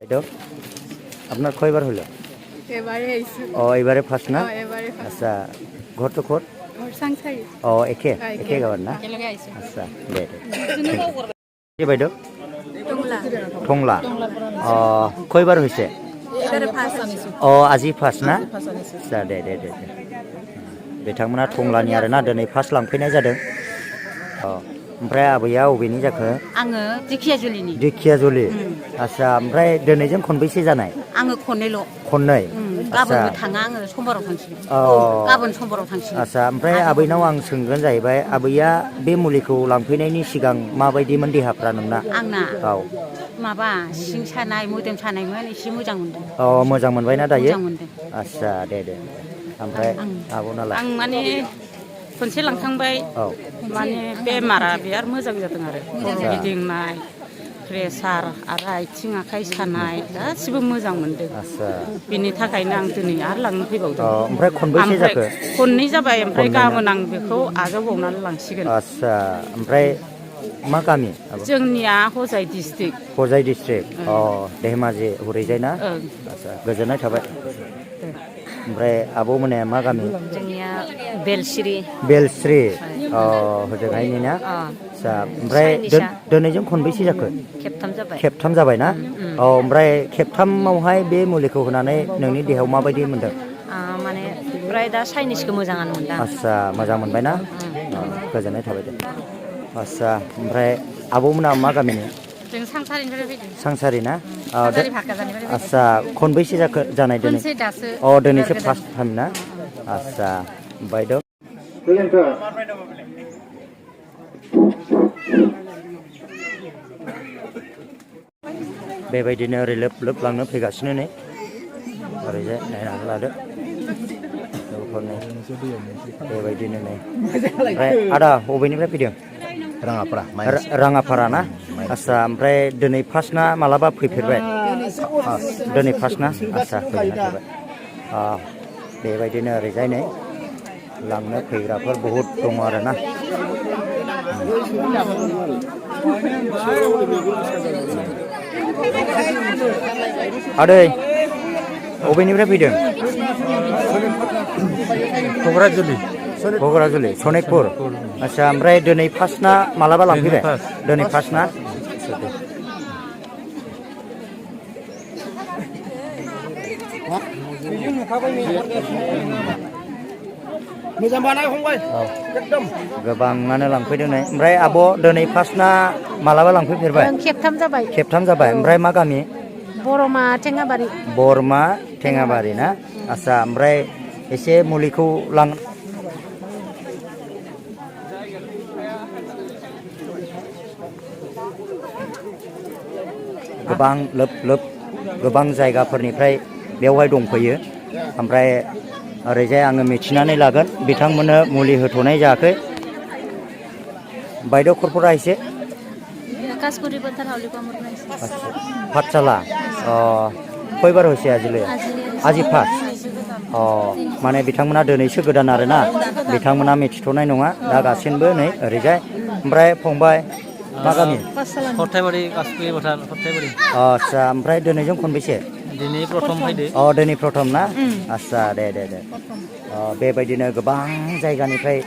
এটা আপনার কয়বার হলো? এবারে আইছি। ও এবারে ফার্স্ট না? এবারে ফার্স্ট। আচ্ছা ঘর তো ঘর? ঘর সাংসারি। ও একে গাবার না? একেলগে আইছি। আচ্ছা দে কি বাইদেউ? টংলা। ঠংলা কয়বার হয়েছে? এবারে ফার্স্ট। ও আজি ফার্স্ট না? আচ্ছা দे बिथांमोना थंलानि आरोना दिनै फार्स्ट लांफैनाय जादों। ओमफ्राय आबैया अबेनि जाखो? आङो दिखियाजुलिनि। दिखियाजुलि आচ্ছা ओमफ्राय दिनैजों खनबैसे जानाय? आङो खननैल'। खननै गाबोनबो थाङा आङो समबाराव थांसिगोन। गाबोन समबाराव थांसिगोन। आচ্ছা ओमफ्राय आबैनाव आं सोंगोन जाहैबाय आबैया बे मुलिखौ लांफैनायनि सिगां माबायदिमोन देहाफ्रा नोंना? आंना औ माबा सिं सानाय मोदोम सानायमोन एसे मोजां मोनदों। मोजां मोनबायना दायो? मोजां मोनदों। आচ্ছা दे ओमफ्राय आब'नालाय? आं माने खनसे लांखांबाय माने बेमारा बिराद मोजां जादों आरो खर' गिदिंनाय प्रेसार आरो आथिं आखाइ सानाय गासिबो मोजां मोनदों। बिनि थाखायनो आं दिनै आरो लांनो फैबावदों। ओमफ्राय खनबैसे जाखो? खननै जाबाय ओमफ्राय गाबोन आं बेखौ आजावबावनानै लांसिगोन। आচ্ছা ओमफ्राय मा गामि? जोंनिया हजाइ डिस्ट्रिक्ट। हजाइ डिस्ट्रिक्ट धेमाजि हरैजाय ना? आচ্ছা गोजोननाय थाबाय। ओमफ्राय आब'मोना मा गामि? जोंनिया बेलस्रि। बेलस्रि हजोंहायनि ना? आচ্ছা ओमफ्राय दिनैजों खनबैसे जाखो? खेबथाम जाबाय। खेबथाम जाबाय ना? ओमफ्राय खेबथामावहाय बे मुलिखौ होनानै नोंनि देहायाव माबायदि मोनदों? माने ओमफ्राय दा चाइनिसखौ मोजाङानो मोनदों। आচ্ছা मोजां मोनबाय ना? गोजोननाय थाबाय दे। आচ্ছা ओमफ्राय आब'मोना मा गामिनि? जों सांसारिनिफ्राय फैदों। सांसारि ना? भाकाजानिफ्राय। आচ্ছা खनबैसे जाखो जानाय दिनै? खनसे दासो। दिनैसो फार्स्ट टाइम ना? आচ্ছা बायद' बेबायदिनो ओरै लोब लांनो फैगासिनो नै ओरैजाय नायनानै लादो बेबायदिनो नै ओमफ्राय आदा बबेनिफ्राय फैदों? राङापारा ना? आচ্ছা ओमफ्राय दिनै फार्स्ट ना मालाबा फैफेरबाय? दिनै फार्स्ट ना? आচ্ছা गोजोननाय थाबाय। बेबायदिनो ओरैजाय नै लांनो फैग्राफोर बहुद दङ आरोना। आदै बबेनिफ्राय फैदों? क'क्राझार सनितपुर। आচ্ছা ओमफ्राय दिनै फार्स्ट ना मालाबा लांफैबाय? दिनै फार्स्ट ना? गोबाङानो लांफैदों नै ओमफ्राय आब' दिनै फार्स्ट ना मालाबा लांफैफेरबाय? खेबथाम जाबाय। खेबथाम जाबाय ओमफ्राय मा गामि? बरमा टेङाबारि। बरमा टेङाबारि ना? आচ্ছা ओमफ्राय एसे मुलिखौ लां गोबां लोब गोबां जायगाफोरनिफ्राय बेवहाय दंफैयो ओमफ्राय ओरैजाय आङो मिथिनानै लागोन बिथांमोननो मुलि होथ'नाय जायाखै। बायद' खरफरा एसे पाठशाला खयबार हयसे आजि फार्स्ट माने बिथांमोना दिनैसो गोदान आरोना बिथांमोना मिथिथ'नाय नङा दा गासिनबो नै ओरैजाय ओमफ्राय फंबाय मा गामि? हरथायबारि कासुकुरि बाथार हरथायबारि। आচ্ছা ओमफ्राय दिनैजों खनबैसे? दिनै प्रथम फैदो। दिनै प्रथम ना? आচ্ছা दे बेबायदिनो गोबां जायगानिफ्राय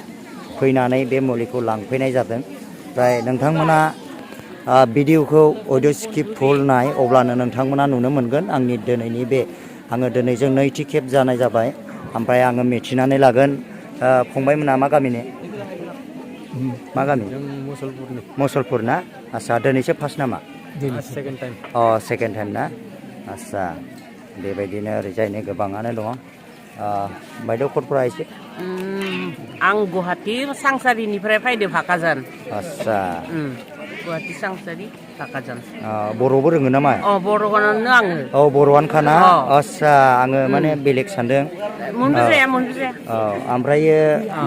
फैनानै बे मुलिखौ लांफैनाय जादों। ओमफ्राय नोंथांमोना भिडिअखौ अडिअ स्किप फुल नाय अब्लानो नोंथांमोना नुनो मोनगोन आंनि दिनैनि बे आङो दिनैजों नैथि खेब जानाय जाबाय। ओमफ्राय आङो मिथिनानै लागोन फंबायमोना मा गामिनि? मा गामि? मुसलपुर ना? आচ্ছা दिनैसो फार्स्ट नामा? Second time. सेकेन्ड टाइम ना? आচ্ছা बेबायदिनो ओरैजाय नै गोबाङानो दङ। बायद' खरफरा एसे आं गुवाहाटि सांसारिनिफ्राय फैदो भाकाजान। आচ্ছা गुवाहाटि सांसारि भाकाजान। बर'बो रोङो नामा? बर'आनो आङो। बर'आनोखा ना? आচ্ছা आङो माने बेलेग सानदों। मोनबोजाया। ओमफ्रायो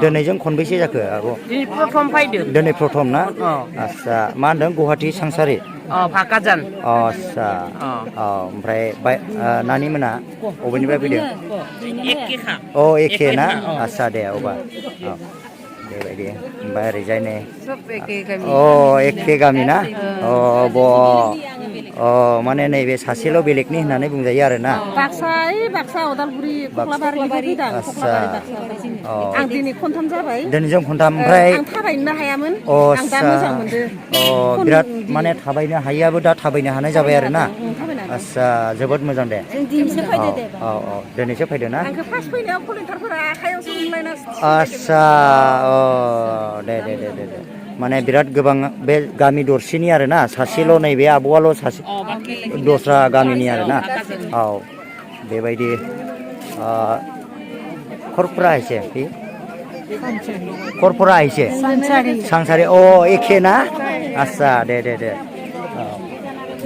दिनैजों खनबैसे जाखो आब'? दिनै प्रथम फैदो। दिनै प्रथम ना? आচ্ছা मा होनदों गुवाहाटि सांसारि? भाकाजान। आচ্ছা ओमफ्राय नानि मोना बबेनिफ्राय फैदों? एखेखा। एखे ना? आচ্ছা दे अबा बेबायदि ओमफ्राय ओरैजाय नै एखे गामि ना? माने नैबे सासेल' बेलेगनि होननानै बुंजायो आरो ना बाक्सा उदालगुरि कक्लाबारि आस्सा आं दिनै खनथाम जाबाय दिनैजों खनथाम ओमफ्राय आं थाबायनो हायामोन अ आं दा मोजां मोनदों बिराद माने थाबायनो हायियाबो दा थाबायनो हानाय जाबाय आरो ना आस्सा जोबोद मोजां दे जों दिनैसो फैदो दे दिनैसो फैदो ना आंखौ फार्स्ट फैनायाव भलेन्टारफोरा आखायावसो हमलायना आस्सा दे माने बिराद गोबां बे गामि दरसेनि आरो ना सासेल' नैबे आब'आल' सासे दस्रा गामिनि आरो ना बेबायदि खरफुरा एसे खरफुरा एसे सांसारि एखे ना आस्सा दे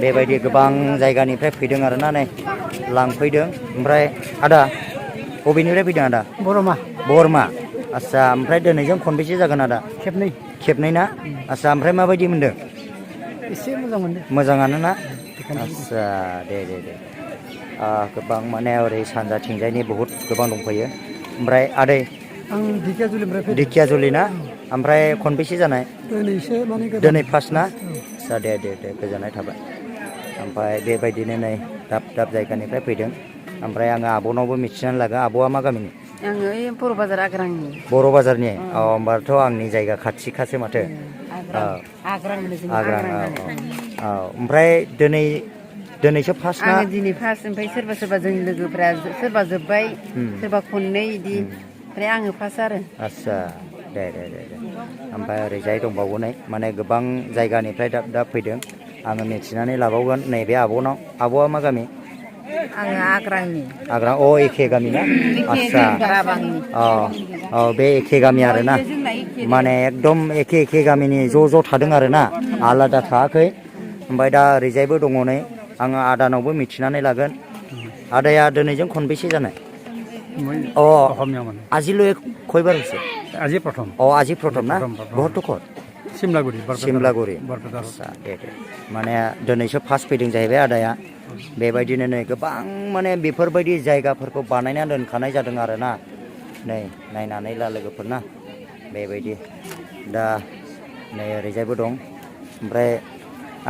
बेबायदि गोबां जायगानिफ्राय फैदों आरो ना नै लांफैदों ओमफ्राय आदा बबेनिफ्राय फैदों आदा बरमा आस्सा ओमफ्राय दिनैजों खनबेसे जागोन आदा खेबनै ना आस्सा ओमफ्राय माबायदि मोनदों एसे मोजां मोनदों मोजाङानो ना आस्सा दे गोबां माने ओरै सानजाथिंजायनि बहुद गोबां दंफैयो ओमफ्राय आदै आं ढेकियाजुलि ना ओमफ्राय खनबेसे जानाय दिनै फार्स्ट ना आस्सा दे गोजोननाय थाबाय ओमफ्राय बेबायदिनो नै दाब जायगानिफ्राय फैदों ओमफ्राय आङो आब'नावबो मिथिनानै लागोन आब'आ मा गामिनि आङो बर' बाजार आग्रांनि बर' बाजारनि होमबाथ' आंनि जायगा खाथिखासो माथो आग्रां ओमफ्राय दिनैसो फार्स्ट ना आङो दिनै फार्स्ट ओमफ्राय सोरबा जोंनि लोगोफ्रा सोरबा जोब्बाय सोरबा खननै इदि ओमफ्राय आङो फार्स्ट आरो आस्सा दे ओमफ्राय ओरैजाय दंबावो नै माने गोबां जायगानिफ्राय दाब फैदों आङो मिथिनानै लाबावगोन नैबे आब'नाव आब'आ मा गामि आङो आग्रां एखे गामि ना आस्सा बे एखे गामि आरो ना माने एकदम एखे गामिनि ज' थादों आरो ना आलादा थायाखै ओमफ्राय दा ओरैजायबो दङ नै आङो आदानावबो मिथिनानै लागोन आदाया दिनैजों खनबेसे जानाय আজিলৈ কয়বাৰ হৈছে আজি প্ৰথম না ঘৰটো ক'ত सिमलागुरि आस्सा दे माने दिनैसो फार्स्ट फैदों जाहैबाय आदाया बेबायदिनो नै गोबां माने बेफोरबायदि जायगाफोरखौ बानायना दोनखानाय जादों आरो ना नै नायनानै ला लोगोफोर ना बेबायदि दा नै ओरैजायबो दं ओमफ्राय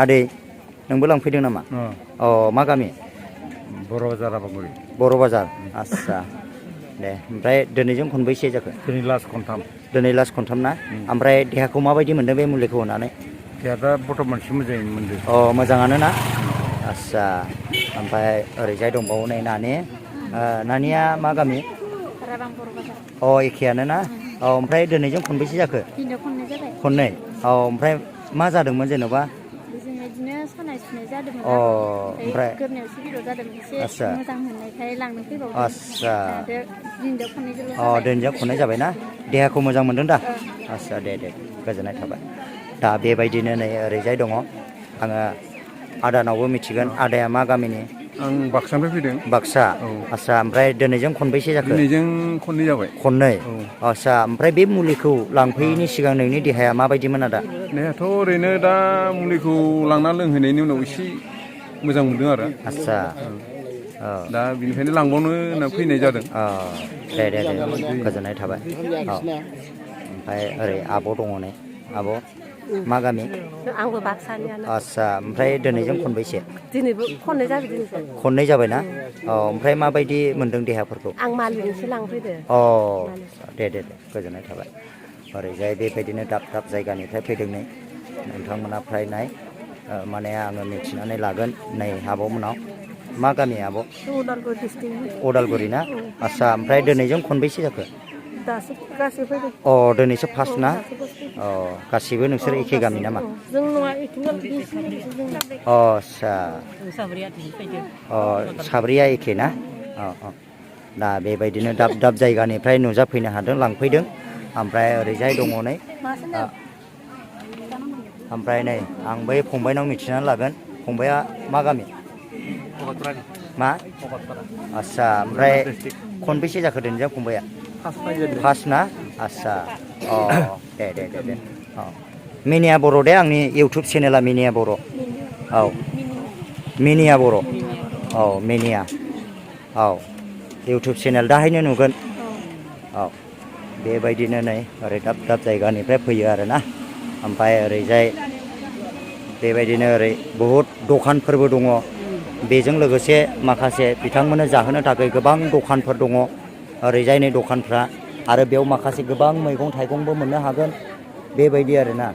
आदै नोंबो लांफैदों नामा मा गामि बर' बाजार आस्सा दे ओमफ्राय दिनैजों खनबैसे जाखो दिनै लास्ट खनथाम ना ओमफ्राय देहाखौ माबायदि मोनदों बे मुलिखौ होनानै देहाया बर्थमान मोजाङै मोनदों मोजाङानो ना आस्सा ओमफ्राय ओरैजाय दंबावो नै नानिया मा गामि एखेयानो ना ओमफ्राय दिनैजों खनबैसे जाखो खननै ओमफ्राय मा जादोंमोन जेन'बा बिदिनो सानाय सुनाय जादोंमोन ओमफ्राय गोरनायाव सिबिल' जादों एसे मोजां मोननायखाय लांनो फैबावदों आस्सा दिनैजों खननै जाबाय ना देहाखौ मोजां मोनदों दा आस्सा दे गोजोननाय थाबाय दा बेबायदिनो नै ओरैजाय दङ आङो आदानावबो मिथिगोन आदाया मा गामिनि आं बाक्सानिफ्राय फैदों बाक्सा आस्सा ओमफ्राय दिनैजों खनबैसे जाखो दिनैजों खननै जाबाय खननै आस्सा ओमफ्राय बे मुलिखौ लांफैयैनि सिगां नोंनि देहाया माबायदिमोन आदा देहायाथ' ओरैनो दा मुलिखौ लांना लोंहैनायनि उनाव एसे मोजां मोनदों आरो आस्सा दा बिनिखायनो लांबावनो होनना फैनाय जादों दे गोजोननाय थाबाय ओमफ्राय ओरै आब' दङ नै आब' मा गामि आंबो बाक्सानियानो आस्सा ओमफ्राय दिनैजों खनबैसे दिनैबो खननै जाबाय खननै जाबायना ओमफ्राय माबायदि मोनदों देहाफोरखौ आं मालिकनिसो लांफैदो दे गोजोननाय थाबाय ओरैजाय बेबायदिनो दाब जायगानिफ्राय फैदों नै नोंथांमोना फ्राय नाय माने आङो मिथिनानै लागोन नै आब'मोनाव मा गामि आब' उदालगुरि डिस्ट्रिक्टनि उदालगुरि ना आस्सा ओमफ्राय दिनैजों खनबैसे जाखो दासो गासैबो फैदों दिनैसो फार्स्ट ना गासिबो नोंसोर एखे गामि नामा जों नङा आस्सा साब्रैया एखे ना दा बेबायदिनो दाब जायगानिफ्राय नुजाफैनो हादों लांफैदों ओमफ्राय ओरैजाय दङ नै ओमफ्राय नै आं बै फंबायनाव मिथिनानै लागोन फंबाया मा गामि मा आस्सा ओमफ्राय खनबेसे जाखो दिनैजों फंबाया फार्स्ट ना आस्सा दे मिनिया बर' दे आंनि इउटुब चेनेला मिनिया बर' मिनिया बर' मिनिया इउटुब चेनेल दाहायनो नुगोन बेबायदिनो नै ओरै दाब जायगानिफ्राय फैयो आरोना ओमफ्राय ओरैजाय बेबायदिनो ओरै बहुद दखानफोरबो दङ बेजों लोगोसे माखासे बिथांमोननो जाहोनो थाखाय गोबां दखानफोर दङ ओरैजायनि दखानफ्रा आरो बेयाव माखासे गोबां मैगं थाइगंबो मोननो हागोन बेबायदि आरोना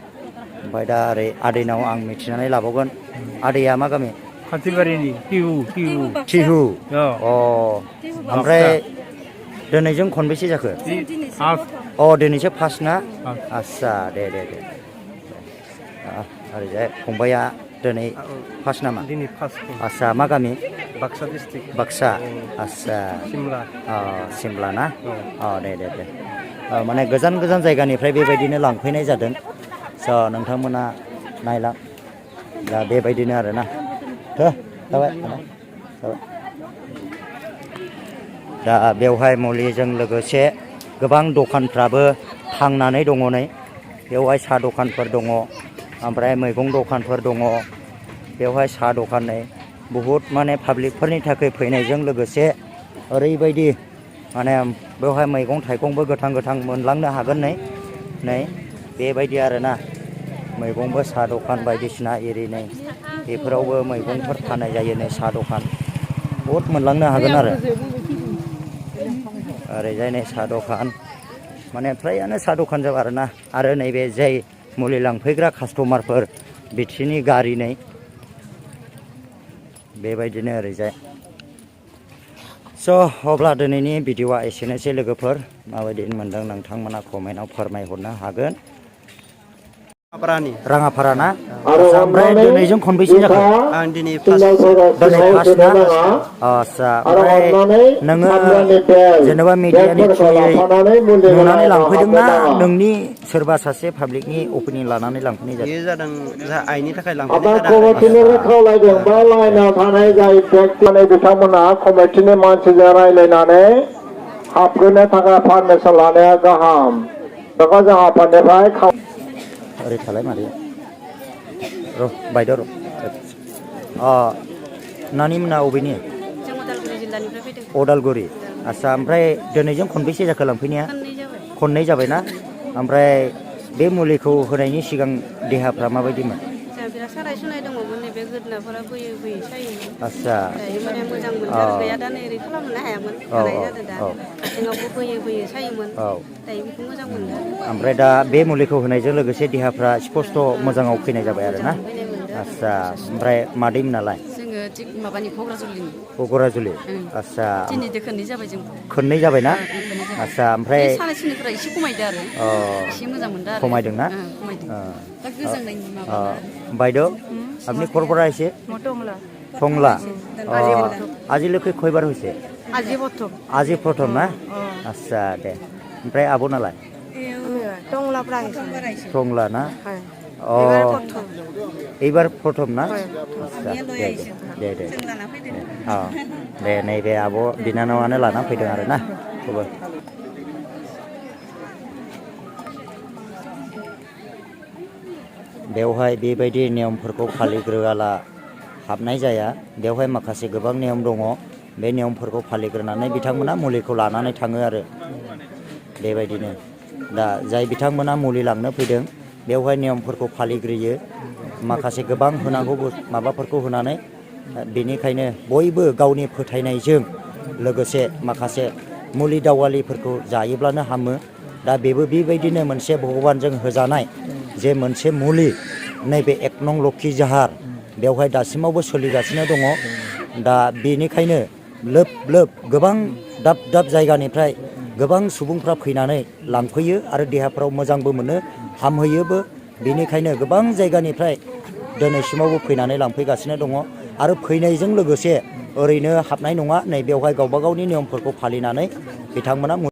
ओमफ्राय दा ओरै आदैनाव आं मिथिनानै लाबावगोन आदैया मा गामि खाथिबारिनि थिहु ओमफ्राय दिनैजों खनबेसे जाखो दिनैसो फार्स्ट ना आस्सा दे ओरैजाय फंबाया दिनै फार्स्ट नामा दिनै फार्स्ट आस्सा मा गामि बाक्सा डिस्ट्रिक्ट बाक्सा आस्सा सिमला ना दे माने गोजान गोजान जायगानिफ्राय बेबायदिनो लांफैनाय जादों स' नोंथांमोना नायलां दा बेबायदिनो आरोना जाबाय दा बेवहाय मुलिजों लोगोसे गोबां दखानफ्राबो थांनानै दङ नै बेवहाय साहा दखानफोर दङ ओमफ्राय मैगं दखानफोर दङ बेवहाय साहा दखान नै बहुद माने पाब्लिकफोरनि थाखाय फैनायजों लोगोसे ओरैबायदि माने बेवहाय मैगं थाइगंबो गोथां मोनलांनो हागोन नै बेबायदि आरोना मैगंबो साहा दखान बायदिसिना एरि नै बेफोरावबो मैगंफोर फाननाय जायो नै साहा दखान बहुद मोनलांनो हागोन आरो ओरैजाय नै साहा दखान माने फ्रायानो साहा दखान जाबाय आरोना आरो नैबे जाय मुलि लांफैग्रा कास्टमारफोर बिथिंनि गारि नै बेबायदिनो ओरैजाय स' अब्ला दिनैनि भिडिअ'आ एसेनोसै लोगोफोर माबायदि मोनदों नोंथांमोना कमेन्टआव फोरमायहरनो हागोन राङापारा ना ओमफ्राय दिनैजों खनबेसे जाखो आं दिनै फार्स्ट ना आस्सा ओमफ्राय नोङो जेनेबा मिडियानि थ्रुयै नुनानै लांफैदोंना नोंनि सोरबा सासे पाब्लिकनि अपिनियन लानानै लांफैनाय जादों बेयो जादों आइनि थाखाय कमिटिनिबो खावलायदों बा लाइनाव थानाय जाय व्यक्ति बिथांमोना कमिटिनि मानसिजों रायज्लायनानै हाबग्रोनो थाखाय पारमिसन लानाया गाहाम बेखौ जों आफादनिफ्राय ओरै थालाय मादै र' बायद' र' नानि मोना अबेनि जों उदालगुरि जिल्लानिफ्राय फैदों अदालगुरि आस्सा ओमफ्राय दिनैजों खनबेसे जाखो लांफैनाया खननै जाबायना ओमफ्राय बे मुलिखौ होनायनि सिगां देहाफ्रा माबायदिमोन जोंहा बिराद सानाय सुनाय दङमोन नैबे गोदोनाफोरा बोयै सायोमोन आस्सा दायो माने मोजां मोनदों गैया दा नै ओरै खालामनो हायामोन हानाय जादों दा जोंनावबो बोयै सायोमोन दायो बेखौ मोजां मोनदों ओमफ्राय दा बे मुलिखौ होनायजों लोगोसे देहाफ्रा स्पस्ट' मोजाङाव फैनाय जाबाय आरोना आस्सा ओमफ्राय मादै मोनालाय जोङो माबानि क'क्राझारि आस्सा दिनै खननै जाबाय जों खननै जाबायना आस्सा ओमफ्राय सानाय सुनायफोरा एसे खमायदों आरो एसे मोजां मोनदों आरो खमायदोंना दा गोजांनायनि माबा বাইদেউ আপনি ক'ৰ পৰা আহিছে টংলা আজি লোকে কয়বাৰ হৈছে আজি প্ৰথম না আচ্ছা দে ओमफ्राय आब'नालाय टंला ना এইবাৰ প্ৰথম ना दे नैबे आब' बिनानावानो लाना फैदों आरो ना खबर बेवहाय बेबायदि नियमफोरखौ फालिग्रोआला हाबनाय जाया बेवहाय माखासे गोबां नियम दङ बे नियमफोरखौ फालिग्रोनानै बिथांमोना मुलिखौ लानानै थाङो आरो बेबायदिनो दा जाय बिथांमोना मुलि लांनो फैदों बेवहाय नियमफोरखौ फालिग्रोयो माखासे गोबां होनांगौ माबाफोरखौ होनानै बेनिखायनो बयबो गावनि फोथायनायजों लोगोसे माखासे मुलि दावालिफोरखौ जायोब्लानो हामो दा बेबो बेबायदिनो मोनसे भगबानजों होजानाय जे मोनसे मुलि नैबे 1 नं लोखि जाहार बेवहाय दासिमावबो सोलिगासिनो दङ दा बेनिखायनो लोब लोब गोबां दाब दाब जायगानिफ्राय गोबां सुबुंफ्रा फैनानै लांफैयो आरो देहाफ्राव मोजांबो मोनो हामहैयोबो बेनिखायनो गोबां जायगानिफ्राय दिनैसिमावबो फैनानै लांफैगासिनो दङ आरो फैनायजों लोगोसे ओरैनो हाबनाय नङा नै बेवहाय गावबा गावनि नियमफोरखौ फालिनानै बिथांमोना